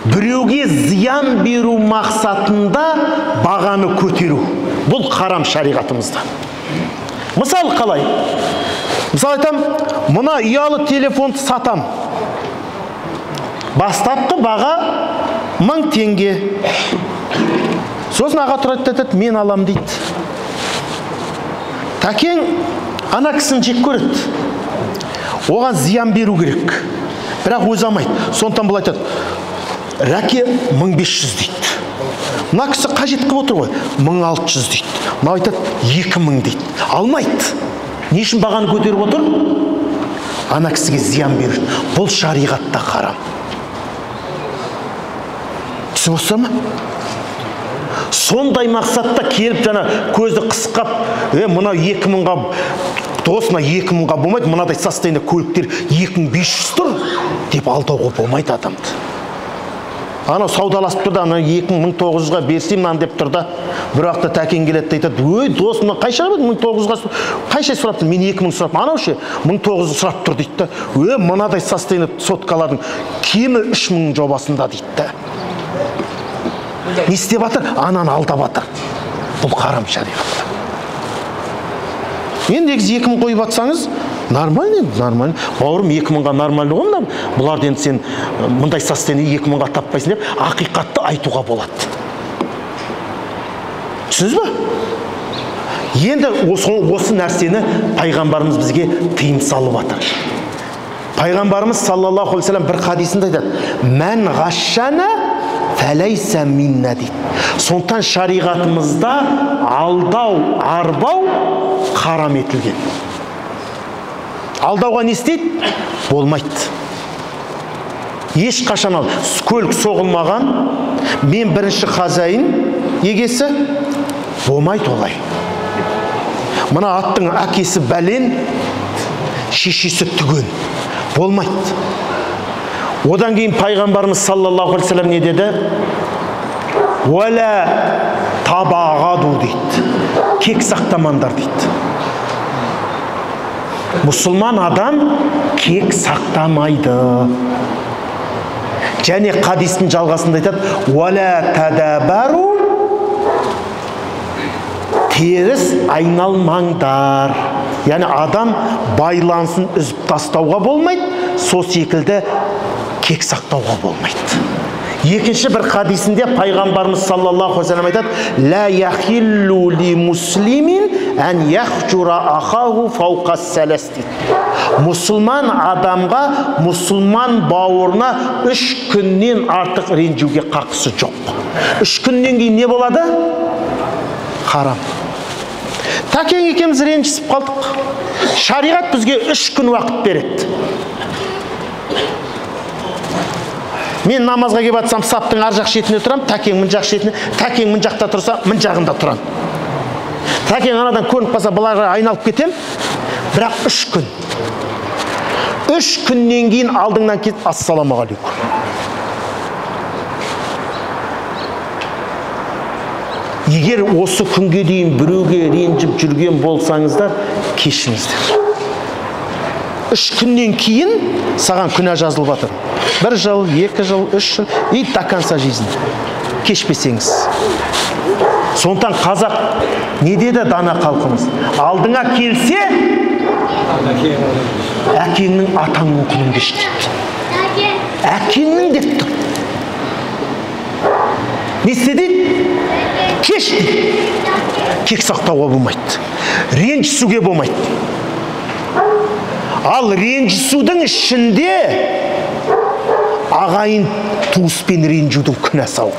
Біреуге зиян беру мақсатында бағаны көтеру. Бұл харам шариғатымызда. Мысал қалай? Мысал айтам, мына ұялы телефонды сатам. Бастапқы баға 1000 теңге. Сосын аға тұрады айтады, мен алам дейді. Тәкең ана кісіні жек көреді. Оған зиян беру керек. Бірақ өзі алмайды. Сондықтан бұл айтады, Рәке 1500 дейді. Мына кісі қажет қылып отыр ғой, 1600 дейді. Мынау айтады, 2000 дейді. Алмайды. Не үшін бағаны көтеріп отыр? Ана кісіге зиян беру. Бұл шариғатта харам. Түсініп отырсыздар ма? Сондай мақсатта келіп жаңа көзді қысқап, мынау 2000-ға, дос, мына 2000-ға болмайды, мынадай состояние көліктер 2500 тұр деп алдауға болмайды адамды. Анау саудаласып тұр да, анау 2900-ға берсем мынаны деп тұр да. Бір уақытта Тәкен келеді де айтады, ой дос, мына қайша 1900-ға қайша сұрап тұр? Мен 2000 сұрап, анау ше 1900 сұрап тұр дейді да. Ө, мынадай состояние соткалардың кемі 3000 жобасында дейді да. Не істеп жатыр? Ананы алдап жатыр. Бұл харам шариғатта. Енді негізі 2000 қойып атсаңыз, нормально енді, нормально. Бауырым, 2000-ға нормально ғой мына. Бұларды енді сен мындай состояние 2000-ға таппайсың деп ақиқатты айтуға болады. Түсіндіңіз ба? Енді осы нәрсені пайғамбарымыз бізге тыйым салып жатыр. Пайғамбарымыз саллаллаху алейхи вассалам бір хадисінде айтады: «Мән ғашшана фәләйсә минна» дейді. Сондықтан шариғатымызда алдау, арбау харам етілген. Алдауға не істейді? Болмайды. Ешқашан ал. Көлік соғылмаған, мен бірінші хозяин егесі, болмайды олай. Мына аттың әкесі бәлен, шешесі түген. Болмайды. Одан кейін пайғамбарымыз саллаллаху алейхи вассалам не деді? Уәлә табағаду дейді. Кек сақтамаңдар дейді. Мұсылман адам кек сақтамайды. Және хадистің жалғасында айтады: «Уәлә тадабару», теріс айналмаңдар. Яғни адам байланысын үзіп тастауға болмайды, сол секілді кек сақтауға болмайды. Екінші бір хадисінде пайғамбарымыз саллаллаху алейхи вассалам айтады: «Ла яхиллу ли муслимин ан яхжура ахаху фауқа салас» дейді. Мұсылман адамға, мұсылман бауырына 3 күннен артық ренжуге қақысы жоқ. 3 күннен кейін не болады? Харам. Тәкең екеуміз ренжісіп қалдық. Шариғат бізге 3 күн уақыт береді. Мен намазға келіп атсам, саптың ар жақ шетіне тұрам, тәкең мын жақ шетіне, тәкең мын жақта тұрса, мын жағында тұрам. Тәкең анадан көрініп қалса, былай айналып кетем. Бірақ 3 күн. 3 күннен кейін алдыңнан келіп, ассалаумағалейкум. Егер осы күнге дейін біреуге ренжіп жүрген болсаңыздар, кешіріңіздер. 3 күннен кейін саған күнә жазылып жатыр. 1 жыл, 2 жыл, 3 жыл, и до конца жизни. Кешпесеңіз. Сондықтан қазақ не деді дана халқымыз? Алдыңа келсе, әкеңнің атаңның құнын кеш дейді. Әкеңнің деп тұр. Не істе дейді? Кеш дейді. Кек сақтауға болмайды. Ренжісуге болмайды. Ал ренжісудің ішінде ағайын туыспен ренжудің күнәсі ауыр.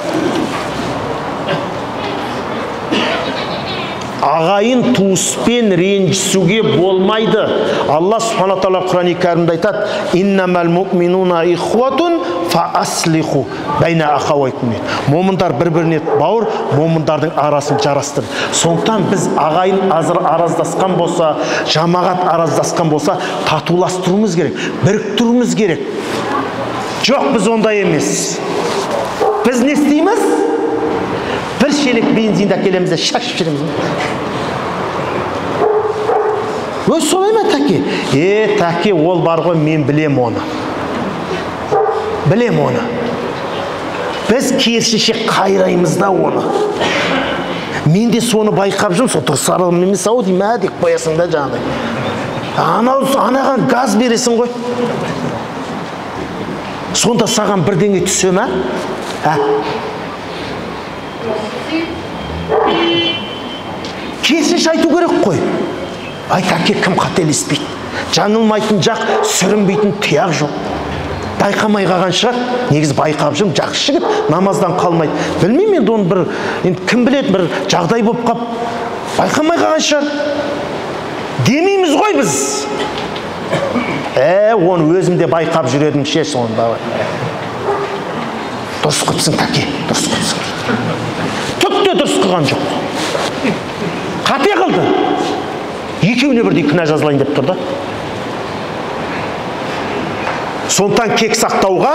Ағайын туыспен ренжісуге болмайды. Алла субхана тағала Құран-и Кәрімде айтады: «Иннамал муъминуна ихватун фа аслиху байна ахауайкум». Момындар бір-біріне бауыр, момындардың арасын жарастыр. Сондықтан біз ағайын араздасқан болса, жамағат араздасқан болса, татуластыруымыз керек, біріктіруіміз керек. Жоқ, біз ондай емес. Біз не істейміз? Бір шелек бензинді әкелеміз де шашып жүреміз. Өз солай ма, тәке? Тәке, ол бар ғой, мен білем оны. Білем оны. Біз керісінше қайраймыз да оны. Мен де соны байқап жүрмін, сол дұрыс адам емес ау деймін, ә деп қоясың да жаңағыдай. Анау анаған газ бересің ғой. Сонда саған бірдеңе түсе ме? Ә? Керісінше айту керек қой. Айт, әке, кім қателеспейді? Жаңылмайтын жақ, сүрінбейтін тұяқ жоқ. Байқамай қалған шығар. Негізі байқап жүрмін, жақсы жігіт, намаздан қалмайды. Білмеймін енді оны бір, енді кім біледі, бір жағдай болып қап, байқамай қалған шығар. Демейміз ғой біз. Оны өзім де байқап жүр едім, ше, соны давай. Дұрыс қылыпсың, тәке, дұрыс қылыпсың. Түк те дұрыс қылған жоқ. Қате қылды. Екеуіне бірдей күнә жазылайын деп тұр да. Сондықтан кек сақтауға,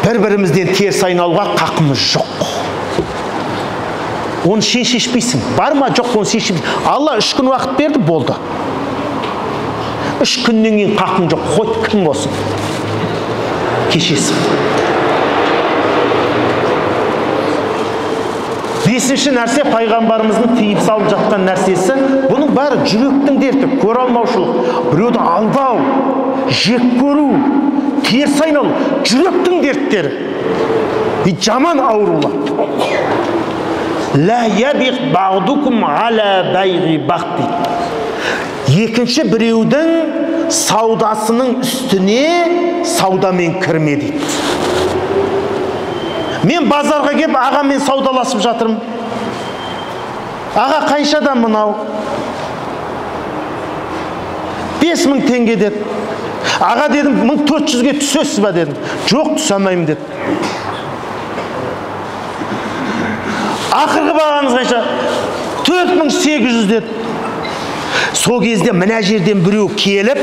бір-бірімізден теріс айналуға қақымыз жоқ. Оны сен шешпейсің. Бар ма, жоқ, оны сен шешпейсің. Алла 3 күн уақыт берді, болды. 3 күннен кейін қақың жоқ, хоть кім болсын. Кешесің. 5-ші нәрсе, пайғамбарымыздың тыйып салып жатқан нәрсесі, бұның бәрі жүректің дерті, көре алмаушылық, біреуді алдау, жек көру, теріс айналу, жүректің дерттері. Жаман аурулар. Ла ябиғ бағдукум аля байғи бақ дейді. Екінші біреудің саудасының үстіне саудамен кірме дейді. Мен базарға кеп ағамен саудаласып жатырмын. Аға, қаншадан мынау? 5000 теңге деді. Аға дедім, 1400-ге түсесіз ба дедім. Жоқ, түсе алмаймын деді. Ақырғы бағаңыз қанша? 4800 деді. Сол кезде мына жерден біреу келіп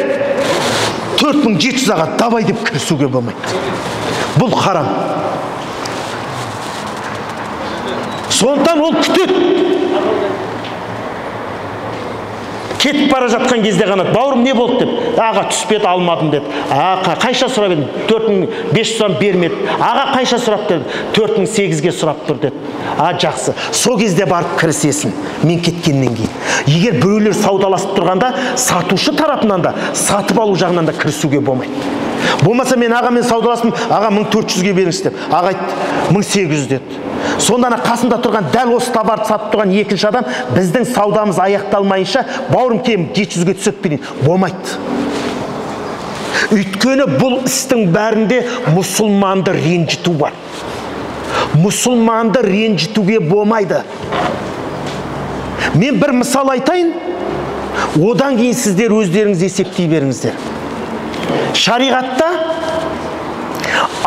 4700 аға давай деп кірісуге болмайды. Бұл харам. Сондықтан ол күтеді. Кетіп бара жатқан кезде ғана, бауырым не болды деп. Аға, түспеді, алмадым деді. Аға, қанша сұрап едім? 4500 бермеді. Аға, қанша сұрап деді? 4800-ге сұрап тұр деді. А, жақсы. Сол кезде барып кірісесің, мен кеткеннен кейін. Егер біреулер саудаласып тұрғанда, сатушы тарапынан да, сатып алу жағынан да кірісуге болмайды. Болмаса мен ағамен саудаластым, аға 1400-ге беріңіз деп. Аға айтты, 1800 деді. Сонда ана қасында тұрған дәл осы товарды сатып тұрған екінші адам, біздің саудамыз аяқталмайынша, бауырым кем 700-ге түсіп берейін. Болмайды. Өйткені бұл істің бәрінде мұсылманды ренжіту бар. Мұсылманды ренжітуге болмайды. Мен бір мысал айтайын, одан кейін сіздер өздеріңіз есептей беріңіздер. Шариғатта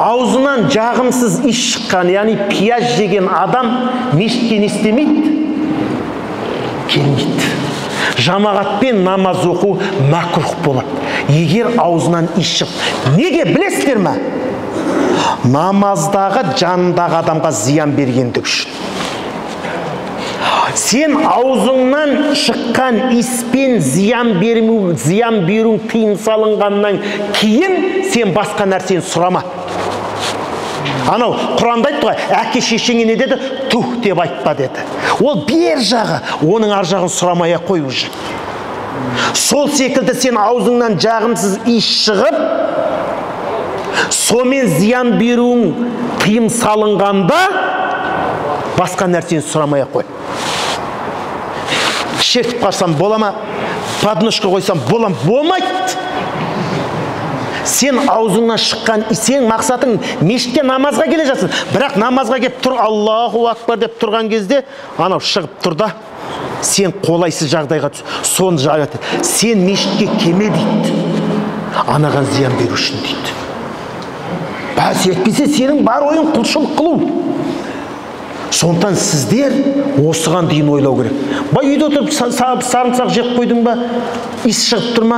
аузынан жағымсыз иіс шыққан, яғни пияз жеген адам мешітке не істемейді? Келмейді. Жамағатпен намаз оқу мәкрух болады. Егер аузынан иіс шығып. Неге білесіздер ме? Намаздағы жанындағы адамға зиян бергендік үшін. Сен аузыңнан шыққан иіспен зиян беруің тыйым салынғаннан кейін сен басқа нәрсені сұрама. Анау Құранда айтты ғой, әке шешеңе не деді? Тух деп айтпа деді. Ол бер жағы, оның ар жағын сұрамай ақ қой уже. Сол секілді сен аузыңнан жағымсыз иіс шығып, сонымен зиян беруің тыйым салынғанда басқа нәрсені сұрамай ақ қой. Шертіп қарсам бола ма? Подножка қойсам бола ма? Болмайды. Сен аузыңнан шыққан, сен мақсатың мешітке намазға келе жатсың. Бірақ намазға келіп тұр, Аллаху акбар деп тұрған кезде, анау шығып тұр да, сен қолайсыз жағдайға түс. Соны жайат. Сен мешітке келме дейді. Анаған зиян беру үшін дейді. Бәс етпесе сенің бар ойың құлшылық қылу. Сондықтан сіздер осыған дейін ойлау керек. Бай үйде отырып сарымсақ жеп қойдың ба? Иіс шығып тұр ма?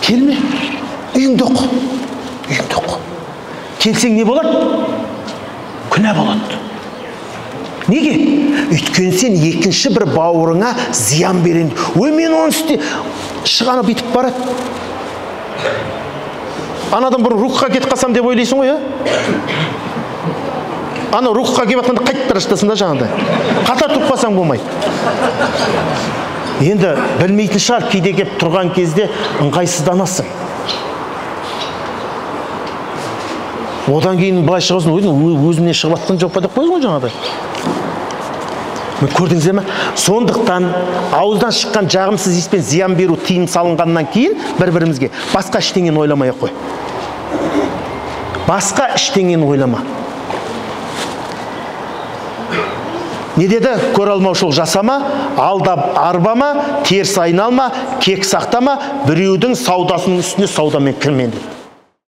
Келме. Үйіңде оқы. Үйіңде оқы. Келсең не болады? Күнә болады. Неге? Өйткені сен екінші бір бауырыңа зиян беремін. Ой, мен оны істе. Шығаны бүйтіп барады. Анадан бұрын рухқа кетіп қалсам деп ойлайсың ғой, Ана рухқа келіп жатқанда қайтып бара жатасың да жаңағыдай. Қатар тұрып қалсаң болмайды. Енді білмейтін шығар, кейде келіп тұрған кезде ыңғайсызданасың. Одан кейін былай шығасың, өзімнен шығып жатқан жоқ па деп қойсың ғой жаңағыдай. Көрдіңіздер ме? Сондықтан ауыздан шыққан жағымсыз иіспен зиян беру тыйым салынғаннан кейін бір-бірімізге басқа ештеңені ойламай ақ қой. Басқа ештеңені ойлама. Не деді? Көре алмаушылық жасама, алдап арбама, теріс айналма, кек сақтама, біреудің саудасының үстіне саудамен кірме деді.